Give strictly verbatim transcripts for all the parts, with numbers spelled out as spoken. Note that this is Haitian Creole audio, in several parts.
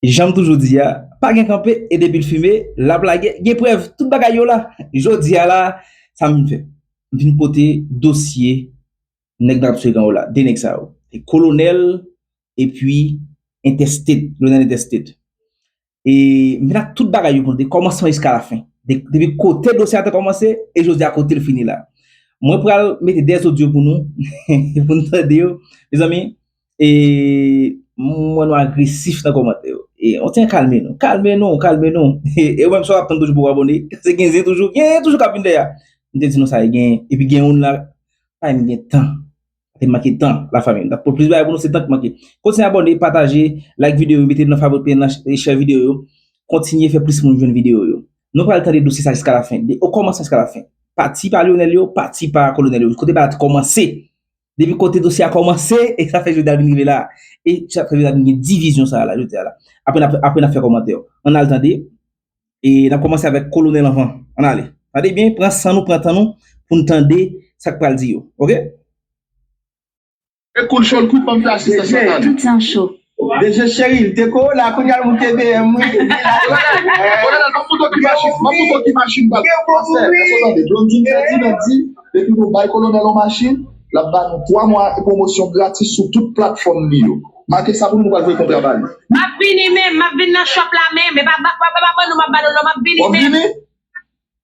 Jan m toujou di a, pa gen kanpe, e depi l fime, l ap lage, gen prèv, tout bagay yo la. Jodi a la, sa m vin fè? M vin pote dosye nèg n ap swiv an yo la, de nèg sa yo. Se Kolonèl, epi Intestate, Kolonèl Intestate. E m vin ak tout bagay yo pou nou, de kòmansman jiska lafen. De, depi kote dosye a te kòmanse, e jodi a kote l fini la. Mwen pral mete de zodyo pou nou, pou nou tande yo. Mezanmi, e m wè nou agresif nan kòmantè yo. E on ti jan kalme nou, kalme nou, kalme nou. E ou menm sa w ap tann toujou pou w abòne, se gen zen toujou, gen zen toujou k ap vin dèyè. M te di nou sa, e gen, epi gen youn la, pa m gen tan. Te manke tan, lafanmi. M t ap pote plis bagay pou nou, se tan ki manke. Kontinye abòne, pataje, like videyo yo, mete l nan favori, nan share videyo yo. Kontinye fè plis moun jwenn videyo yo. Nou pral tande dosye sa jiska lafen. De okòmansman jiska lafen. Pati pa Lyonèl yo, pati pa Kolonèl yo. Kote bagay la te kòmanse. Depi kote dosye a kòmanse, e sa fè jodi a vin rive la. E sa fè jodi a vin gen divizyon sa a la, jodi a la. Apre n ap, apre n ap fè kòmantè yo. Ann al tande. E n ap kòmanse avèk Kolonèl anvan. Ann ale. Tande byen, pran san nou, pran tan nou pou n tande sa k pral di yo. Oke? E koul cho l kwit, ban m fè asistans lan tande. Tout sa cho. D J cheri, l te ko la, kounye a l moute B M, wi. Kolonèl, ban m montre w ki machin, ban m montre w ki machin bal. Pastè, èske w tande? Blondine fè di, nan di, depi nou bay Kolonèl yon machin, l ap ba nou twa mwa pwomosyon gratis sou tout platfòm li yo. Make sa pou nou, nou pral voye kontra ba li. M ap vini menm, m ap vin nan shop la menm, e pa, pa, pa, pa ban nou, m ap ba nou non, m ap vini menm. W ap vini?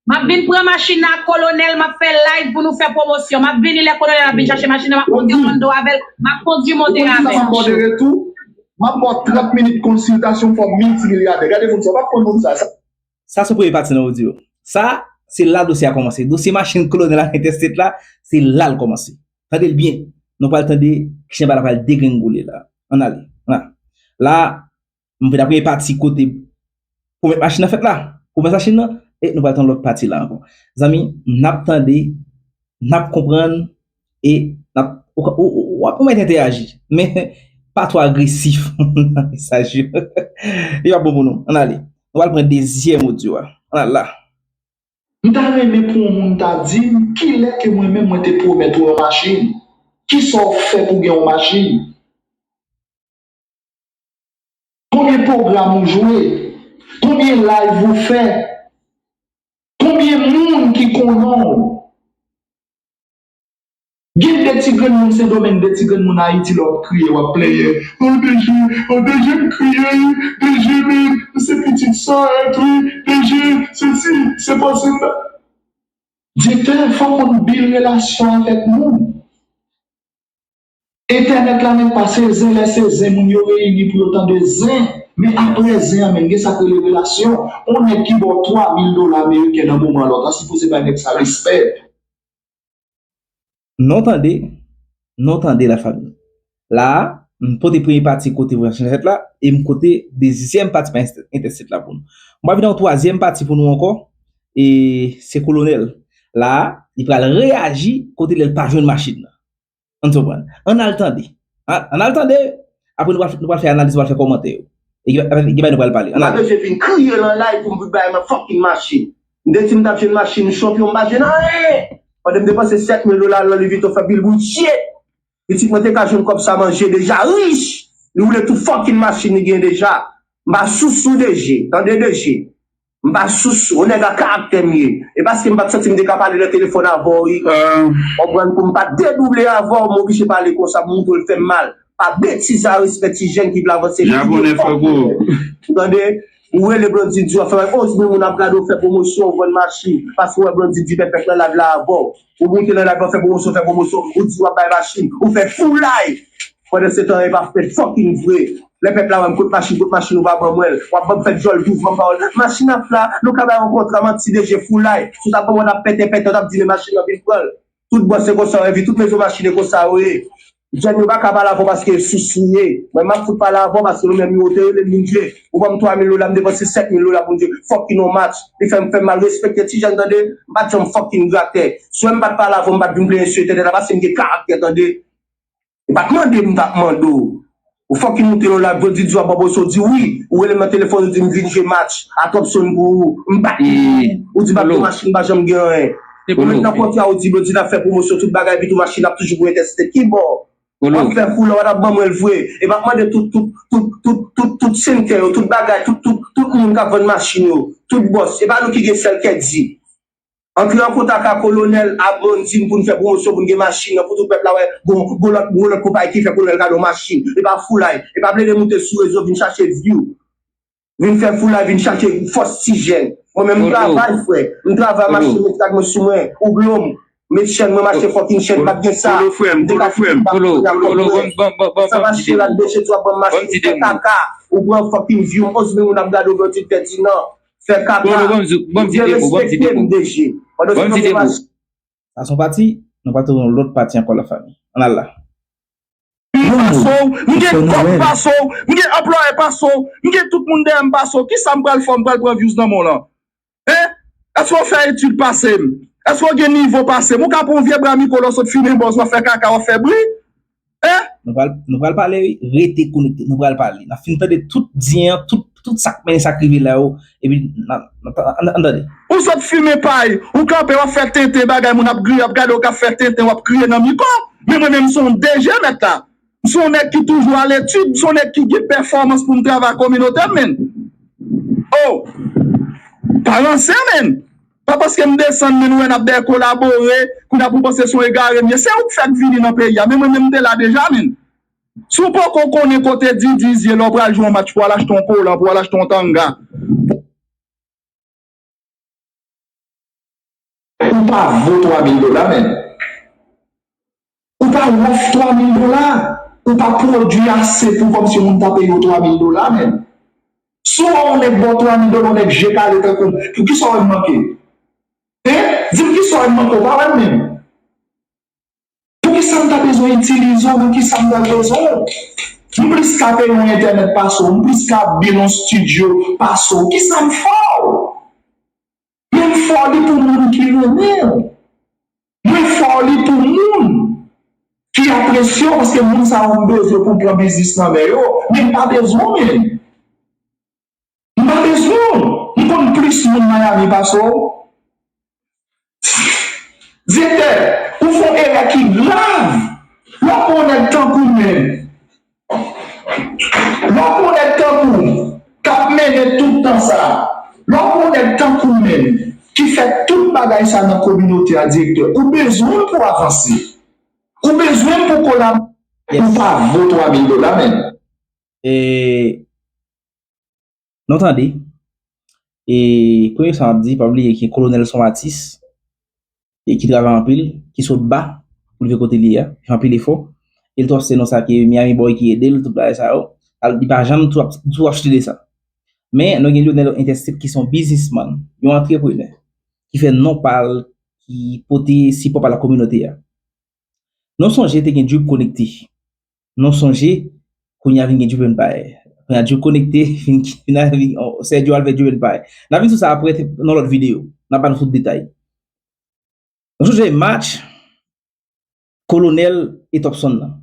M ap vin pran machin nan ak Kolonèl, m ap fè live pou nou fè pwomosyon. M ap vini lè Kolonèl ap vin chache machin nan, m ap monte Orlando avè l, m ap kondui monte avè l. M ap ba w de retou, m ap ba w trant minit konsiltasyon, fò w miltimilyadè. Gade moun sa, w p ap konn moun sa. Sa, sa se premye pati nan odyo. Sa, se la dosye a kòmanse. Dosye machin Kolonèl ak Intestate la, se la l kòmanse. Tande l byen. Nou pral tande kijan bagay la pral degrengole la. Ann ale. Ann ale. La, m vin nan premye pati kote pwomès machin nan fèt la. Pwomès machin nan, e nou pral tande lòt pati la ankò. Zanmi, n ap tande, n ap konprann, e n ap, ou, ou, ou, w ap pèmèt entèyaji, men pa twò agresif nan mesaj yo. Li p ap bon pou nou. Ann ale. Nou pral pran dezyèm odyo a. Ann ale la. M ta renmen pou yon moun ta di m kilè ke mwen menm mwen te pwomèt ou yon machin. Kisa w fè pou gen yon machin? Konbyen pwogram ou jwe? Konbyen live ou fè? Konbyen moun ki konnen w? Gen de ti grenn moun Sendomeng, de ti grenn moun Ayiti, lè w ap kriye, w ap plenyen. O D J, o D J m kriye, wi, D J men, m se pitit Sorèt, wi, D J, sesi, se posib. Direktè, fò w konn build relasyon avèk moun. Entènèt la menm pa se zen, lè se zen, moun yo reyini pou yo tande zen. Men apre zen an, menm gen sa k rele relasyon. On nèg ki ba w twa mil dola ameriken nan moman lòt la, sipoze bay nèg sa respè. Nou tande, nou tande lafanmi. La a, m pote premye pati kote voyaj nan tèt la, e m pote dezyèm pati pa Intestate la pou nou. M pral vin nan yon twazyèm pati pou nou ankò, e se Kolonèl. La a, li pral reyaji kote lè l pa jwenn machin nan. Ann konprann. Ann al tande. Ann, ann al tande. Apre nou pral, nou pral fè analiz, nou pral fè kòmantè yo. E ki, avèk ki bagay nou pral pale. Ann al. M pa bezwen vin kriye nan live pou m vin bay mwen fucking machin. M te di m t ap jwenn machin, m chanpyon, m pa jwenn anyen. Pandan m depanse sèt mil dola nan Louis Vuitton, fè bil bouche. Pitit mwen te ka jwenn kòb sa manje deja, rich. Li woule tout fucking machin li gen deja. M pa sousou D J, tande D J. M pa sousou, yon nèg a karaktè m ye. E paske m pa t santi m te ka pale nan telefòn avè w, wi. Konprann, pou m pa t dedouble avè w, m oblije pale konsa, m montre w l fè m mal. Pa betize a respè ti jèn ki vle avanse. Jabone, Franco. Ou tande? Ou rele Blondedy, w ap fè, o, moun ap gade w fè pwomosyon, w vann machin. Paske w wè Blondedy pèpèt nan live la avè w. Ou monte nan live la, fè pwomosyon, fè pwomosyon. Ou di w ap bay machin. Ou fè foulay. Pandan se tan, e pa fè fucking vre. Lè pèp la wè m kot machin, kot machin, ou pa ban mwen l. W ap ban m fè djòl douvan pawòl. Machin ap la, nou ka bay yon kontra, manti D J, foulay. Si w t ap ban mwen, w t ap pètè pètè, w t ap di men machin nan vin pran l. Tout bòs se konsa yo ye, tout mezon machin e konsa yo ye. Jèn yo pa ka pale avè w paske sousou ye. Mwen m ap fout pale avè w paske nou menm yo te rele m vin jwe. Ou ban m twa mil dola, m depanse sèt mil dola pou m jwe. Fucking on match. Li fè m fè m mal, respekte ti jèn tande. M pa t janm fucking gratè. Si w wè m pa t pale avè w, m pa t vin plenyen sou entènèt la paske m gen karaktè tande. Ou pa t mande m, m t ap mande w. Ou fucking moute yon live, Blondedy w ap ban bòs, ou di wi. Ou rele m nan telefòn, ou di m vin jwe match a Thompson pou ou. M pa t vini. Ou di m ap gen machin, m pa janm gen anyen. Ou met nan kontra, ou di Blondedy ap fè pwomosyon, tout bagay, epi tou machin ap toujou pou entèsite. Ki bò? W ap fè foulay, w t ap ban mwen l vre. E m ap mande tout, tout, tout, tout, tout tout sentè yo, tout bagay, tout, tout, tout moun k ap vann machin yo, tout bòs, se pa nou ki gen sèl kèk di. Antre an kontak ak kolonèl Blondin pou n fè pwomosyon, pou n gen machin nan, pou tout pèp la wè, gon, gon lòt, gon lòt konpayi ki fè kolonèl kado machin. E pa foulay, e pa plede moute sou rezo vin chache view. Vin fè foulay, vin chache fòs ti jèn. Mwen menm m travay, frè. M travay, m achte met tag mwen sou mwen, ou glom. Met chèn, mwen m achte fucking chèn, m pa t gen sa. M te ka kite m pa kounye a kòb mwen. Sa mache la, deche twa ban m mache, fè kaka. Ou pran fucking view, onz mil moun ap gade w, vè w ti tèt di non. Fè kaka. Dye respekte m, D J. Pandan se tan se mache. Sa se yon pati, nou pral tou yon lòt pati ankò la fanmi. Ann al la. M pase w, m gen kòb pase w, m gen anplwaye pase w, m gen tout moun dèyè m pase w. Kisa m pral fè, m pral pran views nan men w lan? Hein? Èske w fè etid pase m? Èske w gen nivo pase m? Ou ka pran yon vye bra mikwo lè w sot fimen bòz, w ap fè kaka, w ap fè bri? Hein? Nou pral, nou pral pale, wi. Rete konekte, nou pral pale. N ap fin tande tout di an, tout, tout sa k mennen sa k rive la yo. Epi, n ap, n ap, ann, ann tande. Ou sot fimen pay, ou kanpe, w ap fè tenten bagay, moun ap griye, ap gade w k ap fè tenten, w ap kriye nan mikwo. Men mwen menm, m se yon D J mèt la. M se yon nèg ki toujou aletid, m se yon nèg ki gen pèfòmans pou m travay kominote m, menn. Oh! Pa ranse, menn. Pa paske m desann, menn, ou wè n ap dèyè kolabore, kounye a pou w panse se yon egare m ye. Se ou k fè k vini nan peyi a, men mwen menm m te la deja, menn. Si w poko konnen kote Didi ye lè w pral jwe yon match, pou w al achte yon kolan, pou w al achte yon tanga. Ou pa vo twa mil dola, menn. Ou pa wòf twa mil dola. Ou pa pwodui ase pou kòmsi moun ta peye w twa mil dola, menn. Si w wè yon nèg ba w twa mil dola, yon nèg je kale tankou m, pou kisa w wè m manke? Hein? Di m kisa w wè m manke, w pa wè m menm. Poukisa m ta bezwen itilize w? Nan kisa m ta bezwen w? M plis ka peye yon entènèt pase w, m plis ka build yon studio pase w. Kisa m fè w? Men m fè w li pou moun ki renmen w. Mwen fè w li pou moun ki apresye w, paske moun sa yo m bezwen pou m pran biznis nan men yo, men m pa bezwen w, men. M pa bezwen w. M konn plis moun Miami pase w. Direktè, ou fè yon erè ki grav. Lè w pran yon nèg tankou m menm, lè w pran yon nèg tankou m k ap mennen tout tan sa, lè w pran yon nèg tankou m menm ki fè tout bagay sa nan kominote a, direktè, ou bezwen m pou avanse. Ou bezwen m pou kolab-, ou pa vo twa mil dola, menn. E, nou tande. E, premye sa m ap di, pa bliye ke Kolonèl se yon atis, e ki travay anpil, ki sot ba pou l rive kote l ye a, fè anpil efò. E l twò se non sa ke Miami Boy ki ede l, tout bagay sa yo. Al, li pa janm tou ap, tou ap chite de sa. Men, nou gen Lionel Interstate ki se yon biznismann, yon antreprenè, ki fè non pa l, ki pote sipò pa l a kominote a. Nou sonje te gen Drip Konekte. Nou sonje, kounye a vin gen Drip Empire. Kounye a Drip Konekte, vin, vin, vin, oh, Sergio al fè Drip Empire. N a vin sou sa apre, te, nan lòt videyo. N a ba nou tout detay. Nou sonje match Kolonèl e Topson nan.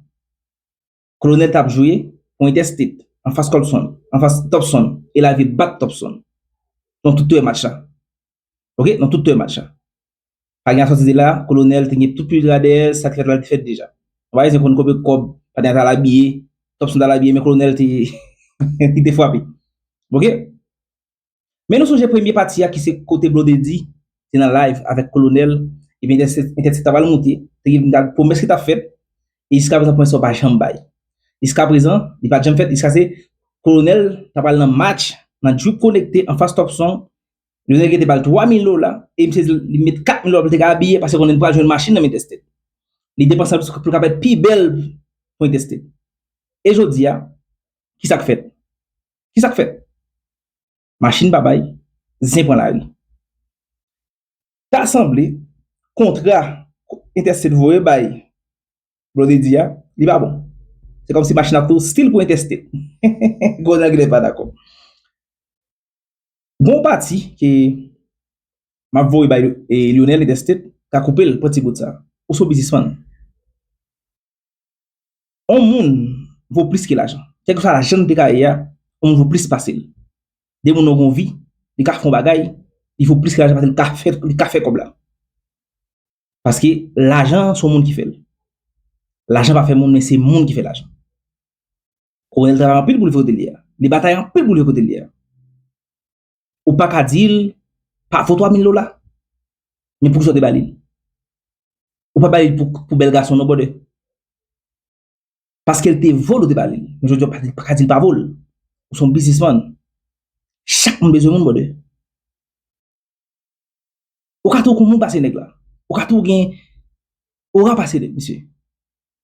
Kolonèl t ap jwe pou Interstate, anfas Topson, anfas Topson, e l arive bat Topson. Nou tout te wè match la. Ok, nou tout te wè match la. Pa gen a sòti de la, Kolonèl te gen tout piblik la dèyè l, sa k fèt la, l te fèt deja. Ou pa bezwen konn konbyen kòb, pa t al abiye, Topson t al abiye, men Kolonèl te, li te frape. Ok? Men nou sonje premye pati a ki se kote Blondedy te nan live avèk Kolonèl, epi Interstate, Interstate t ap al moute, te gen gad pwomès ki t ap fèt, e jiskaprezan pwomès sa yo pa janm bay. Jiskaprezan, li pa t janm fèt, jiskaske Kolonèl t ap al nan match, nan Drip Konekte, anfas Topson, Lionel Guettet ba l twa mil dola, e misye di li met kat mil dola pou l te ka abiye, paske konnen li pral jwenn machin nan men Interstate. Li depanse plis pou l ka parèt pi bèl pou Interstate. E jodi a, kisa k fèt? Kisa k fèt? Machin pa bay, zen pran lari. Ta sanble, kontra Interstate voye bay Blondedy a, li pa bon. Se kòmsi machin ap tou stil pou Interstate. Gwo nèg pa dakò. Gon pati ke m ap voye bay, e, Lionel Interstate, ka koupe l, pran ti bout sa. Ou se yon biznismann. On moun vo plis ke lajan. Kèlkeswa lajan l te ka ye a, on moun vo plis pase l. De moun nan gon vi, li ka fè yon bagay, li vo plis ke lajan paske li ka fè, li ka fè kòb la. Paske lajan, se yon moun ki fè l. Lajan pa fè moun, men se moun ki fè lajan. Kolonèl travay anpil pou l rive kote l ye a. Li batay anpil pou li kote l ye a. Ou pa ka di l pa vo twa mil dola. Men poukisa w te ba li l? Ou pa ba li l pou, pou bèl gason non, brother. Paske l te vo l ou te ba li l. Men jodi a w pa, pa ka di l pa vo l. Ou se yon biznismann. Chak moun bezwen moun, brother. Ou ka tou kon moun pase nèg la. Ou ka tou gen ora pase nèg, misye.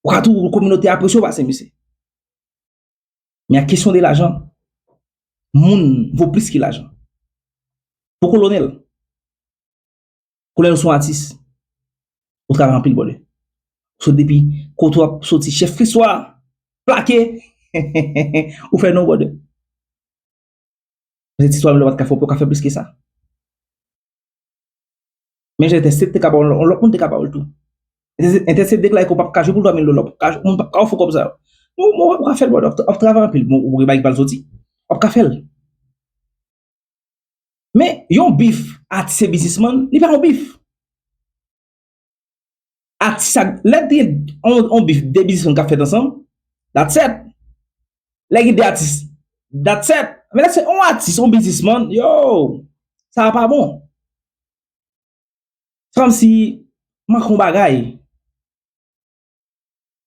Ou ka tou kominote apresye w pase misye. Men a kesyon de lajan, moun vo plis ke lajan. Pou kolonèl, kolonèl ou se yon atis, ou travay anpil, brother. Ou sot depi kote w ap soti, chèf Kriswa, plake, ou fè non, brother. Paske ti twa mil dola pa t ka fè, ou pa ka fè plis ke sa. Men jan entèstet te ka ba w, yon lòt moun te ka ba w l tou. Entèstet deklare ke w p ap ka jwe pou twa mil dola, w p ap ka, moun p ap ka ofri w kòb sa yo. Ou, ou, ou ka fè l, brother, w ap travay anpil. Bon, ou gen bagay ki pral soti. W ap ka fè l. Men, yon bif atis e biznismann, li pa yon bif. Atis ak, lè gen on, on bif de biznismann k ap fèt ansanm, that's it. Lè gen de atis, that's it. Men lè se on atis, on biznismann, yo, sa a pa bon. Se kòmsi manke yon bagay.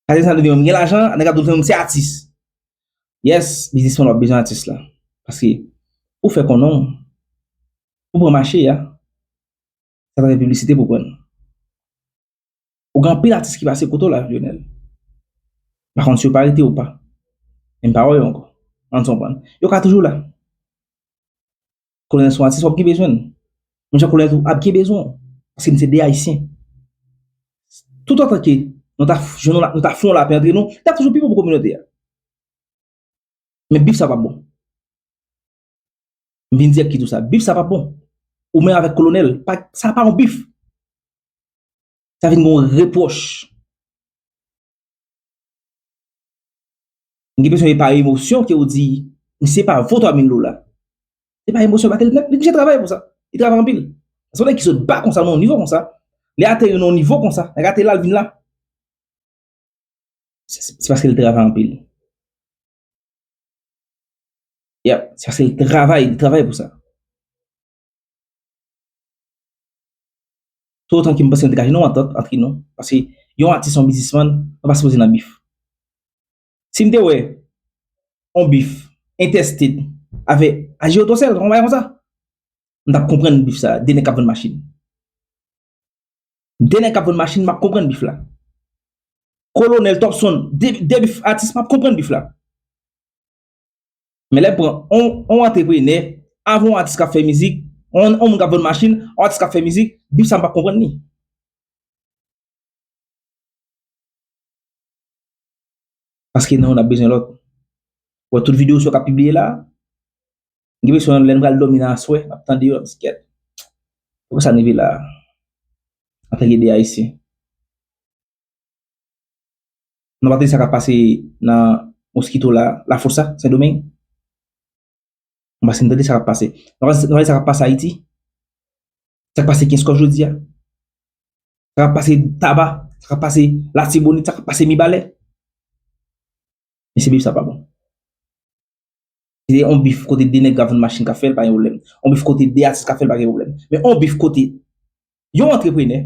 Paske sa vle di m gen lajan, nèg ap di m se atis. Yes, biznismann w ap bezwen atis la. Paske pou fè konnen w, pou pran mache a, sa ta fè piblisite pou pran. Ou gen anpil atis ki pase kote w la, Lionel. M pa konn si yo pa rete ou pa. Men m pa wè yo ankò. Ann konprann. Yo ka toujou la. Kolonèl se yon atis, w ap gen bezwen l. Menm jan kolonèl tou ap gen bezwen w. Paske n se de Ayisyen. Toutotan ke nou ta f-, jwenn yon la, nou ta fè yon lapè antre nou, l ap toujou pi bon pou kominote a. Men bif sa p ap bon. M vin dirèk ki di w sa. Bif sa p ap bon. Ou menm avèk kolonèl, pa, sa pa yon bif. Sa vin gen yon repwòch. M gen enpresyon e pa emosyon ke w di, misye pa vo twa mil dola. Se pa emosyon, paske li, li oblije travay pou sa. Li travay anpil. Se yon nèg ki sot ba konsa, nan yon nivo konsa. Li ateri nan yon nivo konsa. Nèg ateri la, l vin la. Se, se, se paske li travay anpil. Yep, se paske li travay, li travay pou sa. Toutotan ke m panse nou te ka jwenn yon antant antre nou, paske yon atis, yon biznismann, nou pa sipoze nan bif. Si m te wè yon bif entèsted avè Aji Otosèl, yon bagay konsa, m t ap konprann bif sa, de nèg k ap vann machin. De nèg k ap vann machin, m ap konprann bif la. Kolonèl Topson, de, de bif atis, m ap konprann bif la. Men lè m pran on, on antreprenè, avè on atis k ap fè mizik, on, on moun k ap vann machin, on atis k ap fè mizik, bif sa m p ap konprann li. Paske nan youn ap bezwen lòt. Wè tout videyo sa yo k ap pibliye la, m gen enpresyon lè m pral dòmi nan aswè, m ap tande yo, m ap di, "Kèt, poukisa n rive la a?" Antanke de Ayisyen. Nou pa tande sa k ap pase nan Moskito la, Lafosa, Sendomeng? Nou pa tande sa k ap pase. Nou pa tande sa k ap pase Ayiti? Sa k pase Kenskòf jodi a? Sa k ap pase Taba? Sa k ap pase Latibonit? Sa k ap pase Mibalè? Mesye, bif sa pa bon. Si se yon bif kote de nèg k ap vann machin k ap fè l, pa gen pwoblèm. Yon bif kote de atis k ap fè l, pa gen pwoblèm. Men yon bif kote yon antreprenè,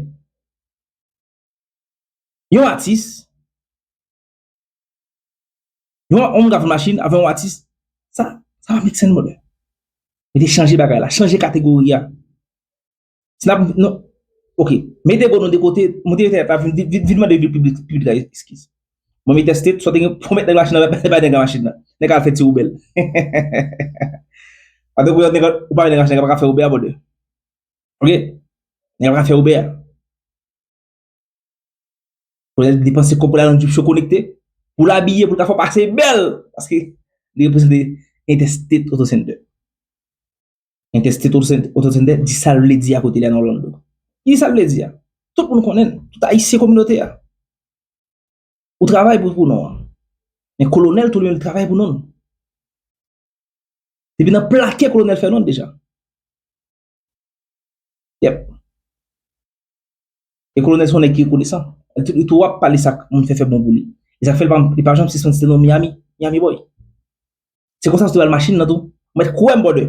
yon atis, yon, yon moun k ap vann machin avè yon atis, sa, sa pa make sense, brother. Mete chanje bagay la, chanje kategori a. Si n ap, non, ok, mete gwo nou de kote, moute entènèt la, vin, vin, vin mande vil piblik, piblik la eskiz. Mwen, m te tèste, swa te gen pwomèt nèg machin nan, bay nèg la machin nan. Nèg al fè ti woubèl. Atò, ou pa nèg machin nan, pa ka fè woubèl a, brother. Ok? Nèg la pa ka fè woubèl. Pou l depanse kòb pou l al nan Gypsy Connecté, pou l abiye, pou l ka fè w pase bèl. Paske li reprezante Interstate Auto Center. Interstate Auto Center, Auto Center, di sa l vle di a kote li a nan Orlando. Li di sa l vle di a. Tout moun konnen l. Tout Ayisyen kominote a. Ou travay pou, pou non an. Men kolonèl tou li menm li travay pou non l. Depi nan plake kolonèl fè non l deja. Yep. E kolonèl se yon nèg ki rekonesan. Li tou, li tou ap pale sa k moun fè fè bon pou li. E sa k fè li pa, li pa janm sispann site non Miami, Miami Boy. Se konsa yo te pral machin nan tou. Ou mèt kwè m, brother.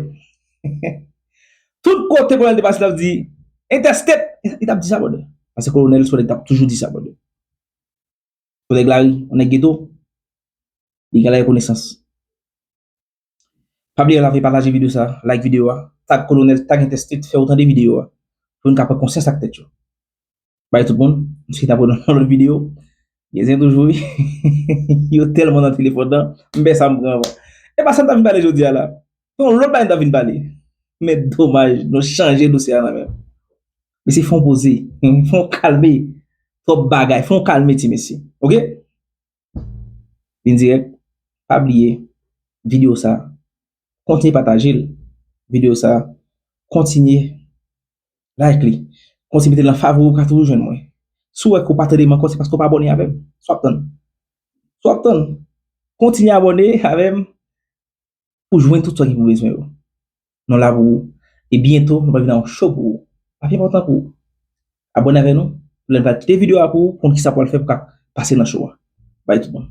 Tout kote kolonèl te pase, l ap di, "Interstate!" Li t ap di sa, brother. Paske kolonèl Soleil t ap toujou di sa, brother. Yon nèg lari, yon nèg geto, li gen larekonesans. Pa bliye lave, pataje videyo sa, like videyo a, tag kolonèl, tag Interstate, fè yo tande videyo a, pou nou ka pran konsyans ak tèt yo. Bay tout moun, m swete n ap wè nan lòt videyo. Gen zen toujou, wi. Yo tèlman nan telefòn nan, m pè sa m pran avan. E pa sa m ta vin pale jodi a la. Se yon lòt bagay m ta vin pale. Men domaj, nou chanje dosye a nan men m. Mesye, fè yon poze, fè yon kalme. Twòp bagay, fè yon kalme, ti mesye. Oke? Vin dirèk, pa bliye, videyo sa, kontinye pataje l. Videyo sa, kontinye like li. Kontinye mete l nan favori, ou ka toujou jwenn mwen. Si w wè ke w pa tande m ankò, se paske w pa abòne avè m. Sa w ap tann? Sa w ap tann? Kontinye abòne avè m pou jwenn tout sa ki pou bezwen yo. Nou la pou ou. E byento, nou pral vin ak yon show pou ou. Papye enpòtan pou ou. Abòne avè nou. Lè n pral kite videyo a pou ou, konn kisa pou w al fè pou ka pase nan show a. Bay tout moun.